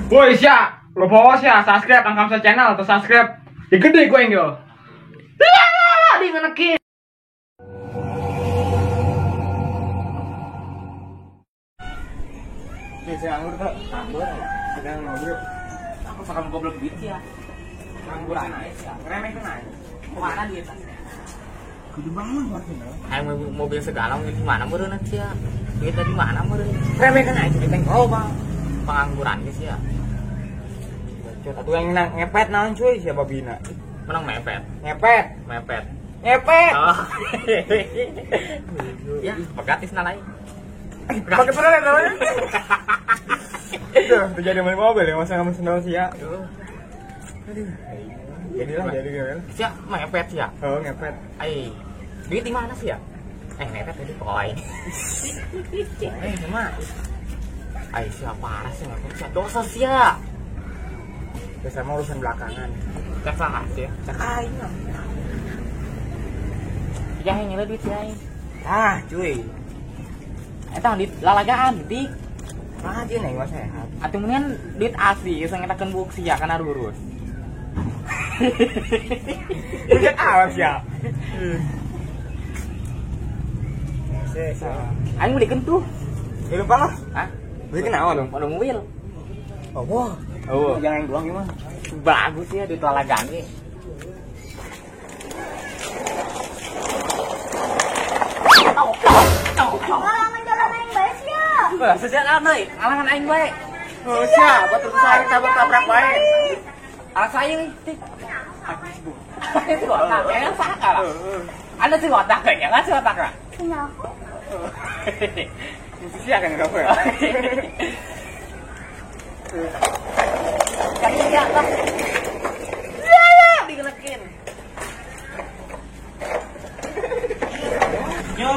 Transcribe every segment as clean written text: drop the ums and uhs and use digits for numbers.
Woi sia, lo bawa sia, subscribe Angkamsa channel atau subscribe. Ya gede gue yang yo. Di ngenekin. Saya anggur tuh, anggur, sedang ngobrol. Aku sakam goblok duit ya. Anggur aja ya. Remeh tuh naik. Mana duit? Gede banget maksudnya. Ayo mobil segala di mana meureun sih ya? Duit dari mana meureun? Remeh kan aja di tengkol bang. Pengangguran sih ya. Bacot atuh yang ngepet naon cuy siapa babina? Menang mepet. Ngepet, mepet. Ngepet. Oh. Ya, gratis na lain. Pakai peran namanya. Tuh, jadi beli mobil ya, masa kamu sendal sih ya. Aduh. Jadilah jadi gimana? Sia, mepet sih ya. Oh, ngepet. Ai. Duit di mana sih ya? Mepet tadi poin. Sama. Ai, sia parah sih mepet sia. Dosa sih ya. Ya sama urusan belakangan. Cek salah sih ya. Cek aing. Ya nyele duit sih aing. Ah, cuy. Eta duit lalagaan dik. Ah, cuy neng mah sehat. Atuh mendingan duit asli geus ngetakeun buuk sia kana lurus. Duit awas ya. Aing beli tuh. Ya lupa lah. Hah? Beli kenapa dong? Ada mobil. Oh, wah. Oh, jangan yang doang gimana? Bagus ya duit lalagaan ge. Ngalangan jalan aing bae sia. Wah, sejalan euy, ngalangan aing bae. Oh, sia, batur saya tabrak-tabrak bae. Anak saya nih, tik. Itu otak, ya saka lah. Anda sih otak ya, nggak sih otak lah. Kenapa? Musisi akan apa ya? Kali dia lah. Ya, digenekin. Yo,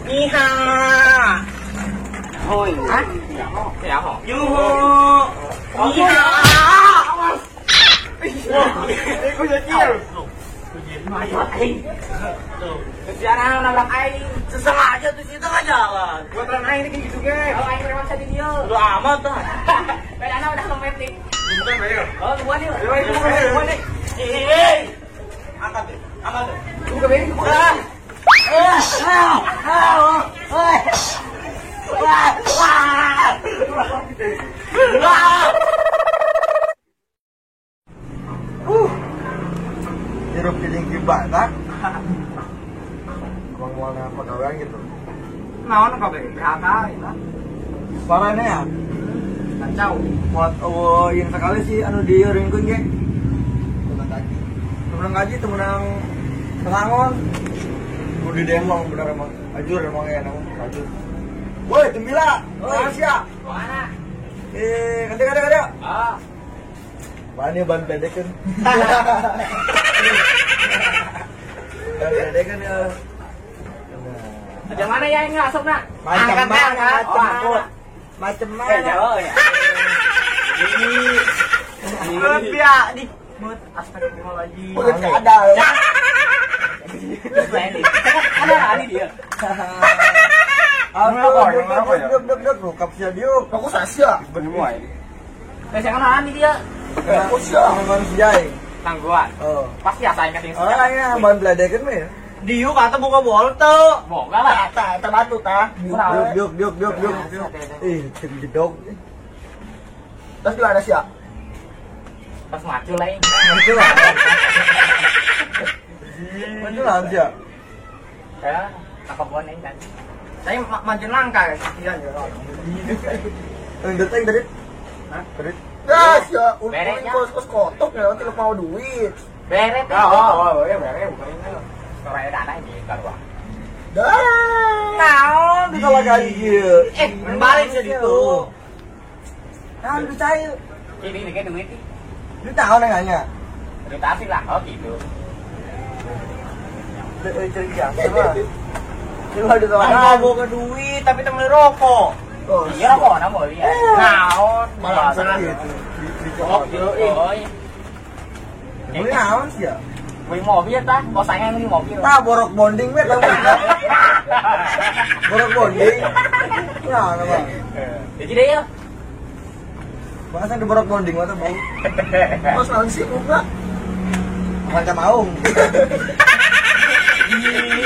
niha. Hoi. Hah? Ya, ho. Yo, niha. Awas. Iku jajir. Mayot aing. Kesiaran nabrak aing. Sengaja tuh situ nggak jalan. Buat ran aing ini gitu ge. Kalau aing preman sa di dieu. Udah amat tuh. Bedana udah lempet nih. Bukan bae. Oh, bukan nih. Ayo, bukan nih. Eh. Angkat deh. Angkat deh. Buka bae, buka. Hirup piling gimana? Emang mau pegawai gitu? Naon kabeh PHK ya. Parahnya ya? Kacau. Buat yang sekali sih anu di ringkun ge. Temenang gaji. Temenang gaji, temenang pesangon. Udah demo bener emang. Ajur emang ya emang ajur. Woi, Tembila. Makasih ya. Mana? Kade kade kade. Ah. Mana ban pendek kan? Ban pendek kan ya. Macam mana ya yang ngasuk nak? Macam mana? Macam mana? Jauh ya. Ini lebih di mut astagfirullahaladzim. Udah ada. Ada ini dia. Aku duk sia diuk. Aku sasia. Semua ini. Saya ini dia. Aku sia manusia. Tangguhan. Pasti asa yang kasih. Orang ini ban beledekan mah ya. Diuk atau buka bolte. Boga lah. Ta ta batu ta. Diuk diuk diuk diuk diuk. Ih, jedog. Terus gimana sih ya? Terus maju lah ini. Maju lah. Maju lah sih ya. Ya, tangkap buan ini kan. Saya makin langka ya, sekian ya. Yang dari. Hah? Dari. Ya, sia, kos kos kotok ya, nanti lu mau duit. Beret. Oh, ya beret bukan ini. Soraya dana ini keluar. Dah. Naon ditolak lagi kieu. Balik sih itu. Naon duit ayo. Ini kayak duit nih. Duit naon nanya? Duit asli lah, oh gitu. Cerita apa? Coba ditolak. Kan bawa duit tapi temen rokok. Oh, iya rokok nama dia. Naon malah gitu. Oh, iya. Beli naon sih ya? Beli mobil tah, kok saya beli mobil. Tah borok bonding we tah. Borok bonding. Nah, apa? Jadi deh ya. Masa diborok bonding mata bau. Terus naon sih buka? Macam maung.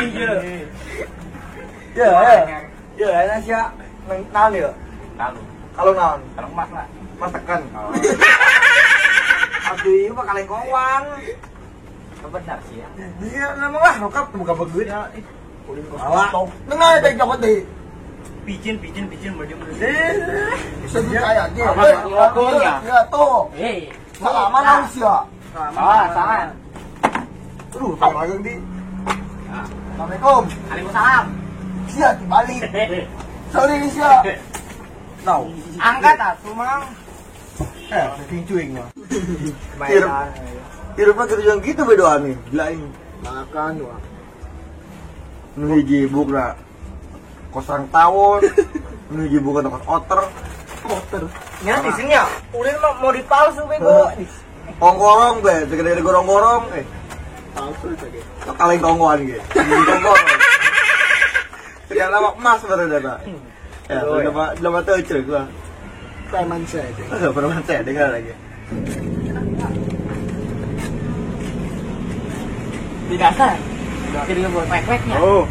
Iya. Ya, ya, enak sih ya. Naon ya? Kalung. Kalung naon? Kalung emas lah. Emas tekan. Aduh, ieu mah kaleng kowang. Benar sih ya. Iya, memang lah rokap buka duit. Awak. Nengah teh cokot deui. Picin baju baju. Bisa kayak gitu. Ya tuh. Salaman harus ya. Oh, salam. Aduh, sama lagi di. Assalamualaikum. Waalaikumsalam. Sia dibalik. Sorry sia. Now, angkat atuh, Mang. Saking cuing mah. Hirupna kitu jeung kitu bedoan nih, gila aing. Makan wah. Nu hiji bukna kosang tawon, nu hiji bukan kos oter. Oter. Nya di sini ya, ulin mah mau dipalsu bego. Ongkorong be, segede gorong-gorong Palsu itu ge. Kaleng kongkoan ge. Kongkorong. Segala lama emas baru data. Ya, lama teu ceuk gua. Preman saya. Preman saya dengar lagi. Di dasar. Jadi buat kwek-kweknya. Oh.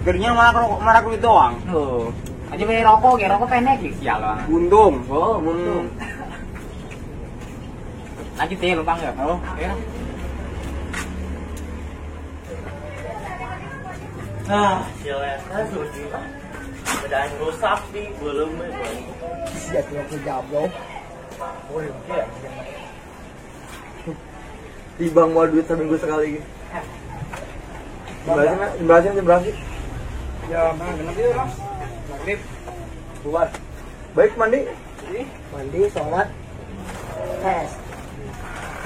Gerinya malah kulit doang. Oh. Aja beli rokok, ya rokok pendek sih sial bang. Untung. Oh, untung. Lanjut deh lumpang ya. Oh, ya. Ah, sial ya. Suci. Bedaan rusak di belum Siap rokok jablok. Boleh ya. Di bank mau duit seminggu sekali. Jembrasi, jembrasi. Ya, mana genep yuk, Mas. Maghrib. Bubar. Baik mandi. Mandi, sholat. Tes.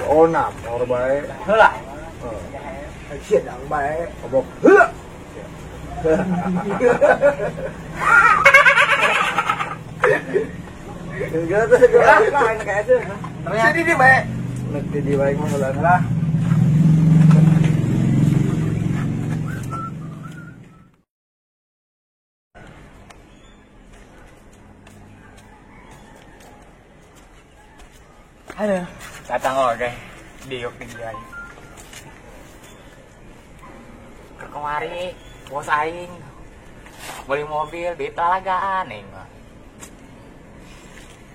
Oh, nah, or baik. Heula. Heeh. Dang baik. Obok. Heula. Enggak tuh, enggak enak aja. Sini di baik. Nanti di baik mah lah. Aduh, datang oke. Diuk di dia. Ke kemari, bos aing beli mobil di telagaan aing mah.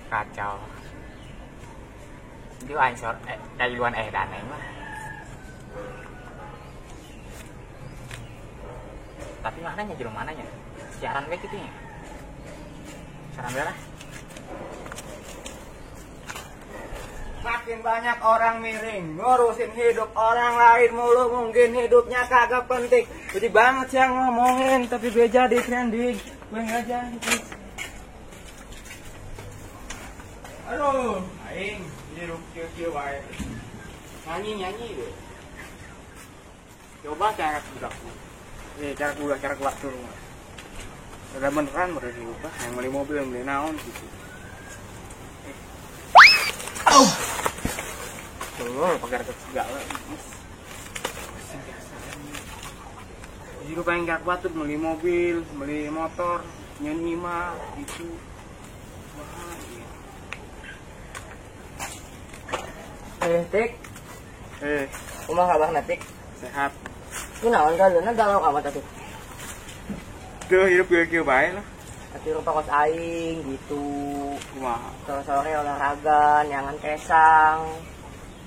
Kacau. Dia aing sor dari luan dan aing mah. Tapi mananya jero mananya? Siaran we kitu nya. Siaran we lah. Makin banyak orang miring, ngurusin hidup orang lain mulu, mungkin hidupnya kagak penting. Jadi banget yang ngomongin, tapi gue jadi trending. Gue nggak jadi. Aduh, aing hidup kieu-kieu wae. Nyanyi-nyanyi gue. Coba cara budak. Cara budak, cara kuat turun. Udah beneran baru diubah, yang beli mobil, yang beli naon gitu. Tuh, pakai raket segala. Jadi lu pengen gerak batu, beli mobil, beli motor, nyanyi mah gitu. Wah, iya. Tik. Kumaha kabarna, Tik? Sehat. Kunaon kaluna galau amat atuh? Tuh, hidup kieu-kieu bae lah. Atuh rupa kos aing gitu. Kumaha? Sore-sore olahraga, nyangan kesang.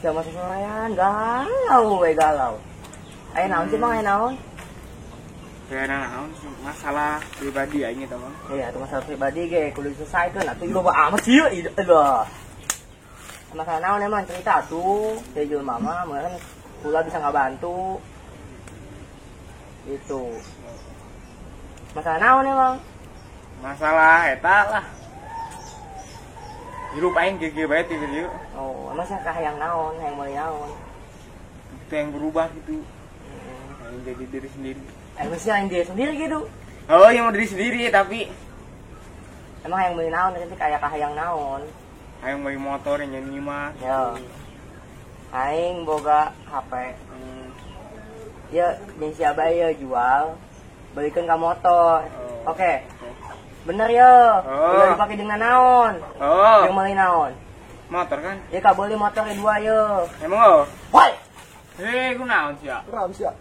Jam masuk sorean galau we galau. Aya naon sih Mang, aya naon? Aya naon masalah pribadi aing eta Mang. Iya, itu masalah pribadi ge kudu diselesaikan atuh loba amat sih ieu. Masalah naon emang cerita atuh, dari jelema mah meureun kula bisa ngabantu. Gitu. Masalah naon emang? Masalah eta lah. Hirup aing gege bae ti dieu. Oh, emang sih hayang naon, hayang meuli naon. Itu yang berubah gitu. Yang jadi diri sendiri. Emang sih yang diri sendiri gitu. Oh, yang mau diri sendiri tapi emang hayang meuli naon nanti kayak hayang naon. Hayang meuli motor yang nyanyi mah. Ya. Aing boga HP. Ya, jeung si Abah ya jual, belikeun ka motor. Oh. Oke. Bener ya. Ulah dipake jeung naon. Oh. Jeung meuli naon? Motor kan? Ya kabeli motornya dua ya. Emang oh? Woi. Eh, ku naon sia? Kunaon sia?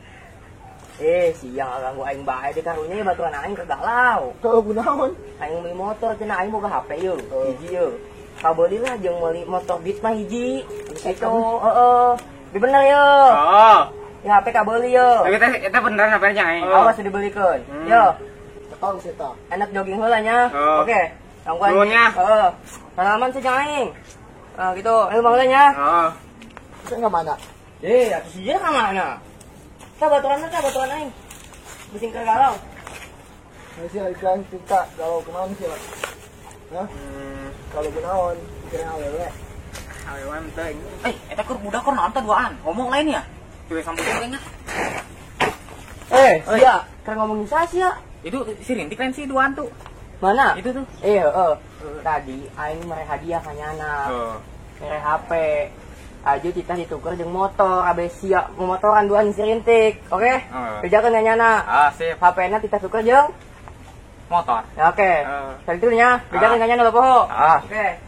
Eh, siang ganggu aing bae di karunya baturan aing keur galau. Kau kunaon? Aing meuli motor cenah aing boga HP yeuh. Hiji yeuh. Kabeli lah jeung meuli motor Beat mah hiji. Itu heeh. Di bener yeuh. Oh. Ya HP kabeli yeuh. Tapi eta beneran HP nya aing. Awas dibelikeun. Yo. Ketong sih ta. Enak jogging heula nya. Oke. Gangguan. Heeh. Salaman sih jeung aing. Ah gitu, ayo bang nya. Heeh. Saya enggak mana? Eh, atuh sia ka mana? Tah baturan aing. Bising keur galau. Nah, sia iklan cerita galau kumaha sia? Hah? Kalau kunaon, kira awewe. Awewe teh. Eh, eta keur budak keur naon teh duaan? Ngomong lain ya? Tuh sambut aing ah. Eh, sia, keur ngomongin saya sia. Itu si Rintik lain sih duaan tuh. Mana? Itu tuh. Eh, heeh. Tadi aing mere hadiah ka nyana. Mere HP. Aju titah dituker jeung motor, abe sia momotoran duaan si Rintik. Oke? Bejakeun ka nyana. Ah, sip. HP-na titah tuker jeung motor. Ya, oke. Tadi tuh nya, bejakeun ka nyana lopoho. Oke.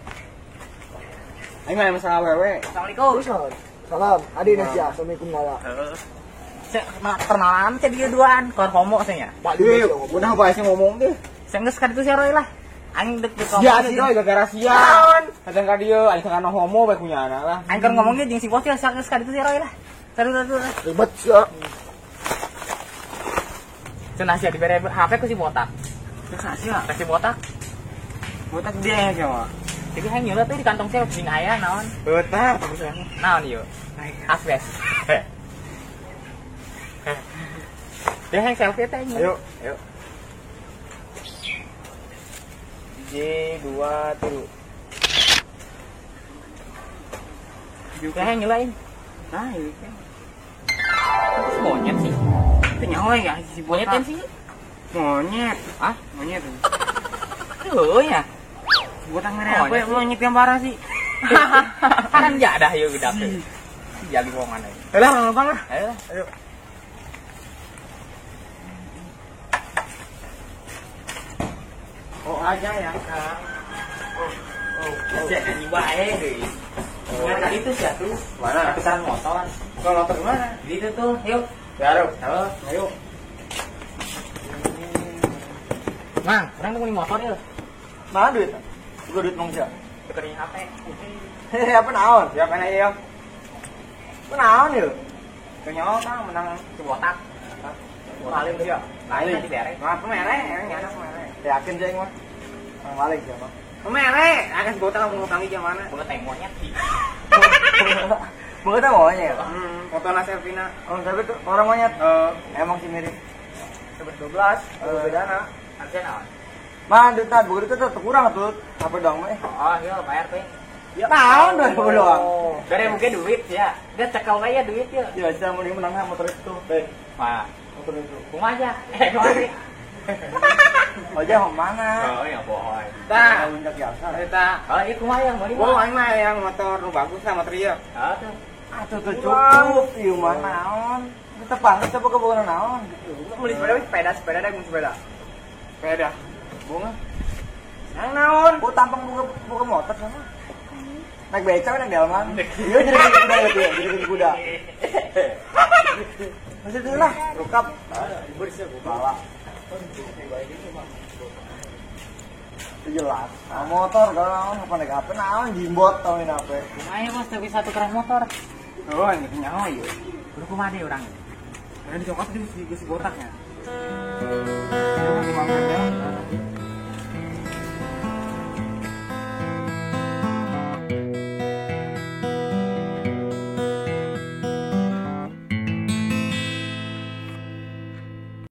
Aing mah masalah awewe. Assalamualaikum. Salam. Adi sia, assalamualaikum wala. Perkenalan teh dia duaan, keur homo sih nya. Pak Di, udah bae sih ngomong teh. Senggeus ka ditu si Roy lah. Aing dek dek ngomong. Ya si Roy gara-gara sia. Kadang ka dieu aing kana homo bae kunyana lah. Aing keur ngomongnya jeung si bocil senggeus ka ditu si Roy lah. Satu. Ribet sia. Cenah sia dibere HP ku si botak. Terus sia? Si botak. Botak dia sia mah. Jadi hayang nyeula teh di kantong sia jeung aya naon. Botak. Naon ieu? Asbes. Dia hayang selfie teh. Ayo, ayo. J 2 3. Juga yang nyelain. Nah, ini. Monyet sih. Itu nyawa ya si monyet sih. Monyet. Hah? Monyet. Oh ya. Botak merah apa ya monyet yang parah sih. Kan jadah yeuh gedak. Jadi wongan aja. Ayolah, lempang lah. Ayo. Ayo. Oh aja ya, Kang. Oh. Jangan wae deui. Ngan tadi itu sih atuh. Mana? Tukaran motor. Kalau motor gimana? Di itu tuh, yuk. Garuk. Halo, ayo. Mang, urang mau beli motor yeuh. Mana duit? Gua duit mong sia. Tukerin HP. Hehe, apa naon? Siapa aja yo? Apa naon yeuh? Kenyol Kang menang si botak. Paling sia. Lain dibere. Mah mere, nyana mere. Yakin sih mah. Mang balik siapa? Mere, akan si botak mau kami ke mana? Boga teh monyet sih. Boga teh monyet. Foto na selfie-na. Oh, tapi tuh orang monyet. Emang sih mirip. 12, bedana. Harusnya naon? Mah duit tah, boga duit tuh kurang tuh. Apa doang mah? Oh, iya bayar tuh. Ya naon 2000 doang. Dari mungkin duit ya. Dia cekel aja duit ya. Ya, saya mau menang motor itu. Baik. Wah, motor itu. Kumaha aja? Kumaha sih? Aja mau mana? Oh, ya bohong. Tah, puncak biasa. Eta. Oh, iya kumaha yang beli? Gua aing mah yang motor nu bagus lah motor ieu. Oh, tuh. Atuh tuh cukup ieu mah naon. Tetep banget coba kebogohan naon gitu. Beli sepeda, sepeda dah sepeda. Sepeda. Bunga. Yang naon? Oh, tampang buka motor sama. Naik beca naik delman. Iya jadi kuda ya, jadi kuda. Masih dulu lah, rukap. Bersih gua. Jelas. Nah, motor kalau naon apa naik HP naon jimbot tauin HP. Kumaha bos teu bisa tukeran motor. Oh, ini nyaho ieu. Kudu kumaha deui urang. Karena dicokot di si botaknya.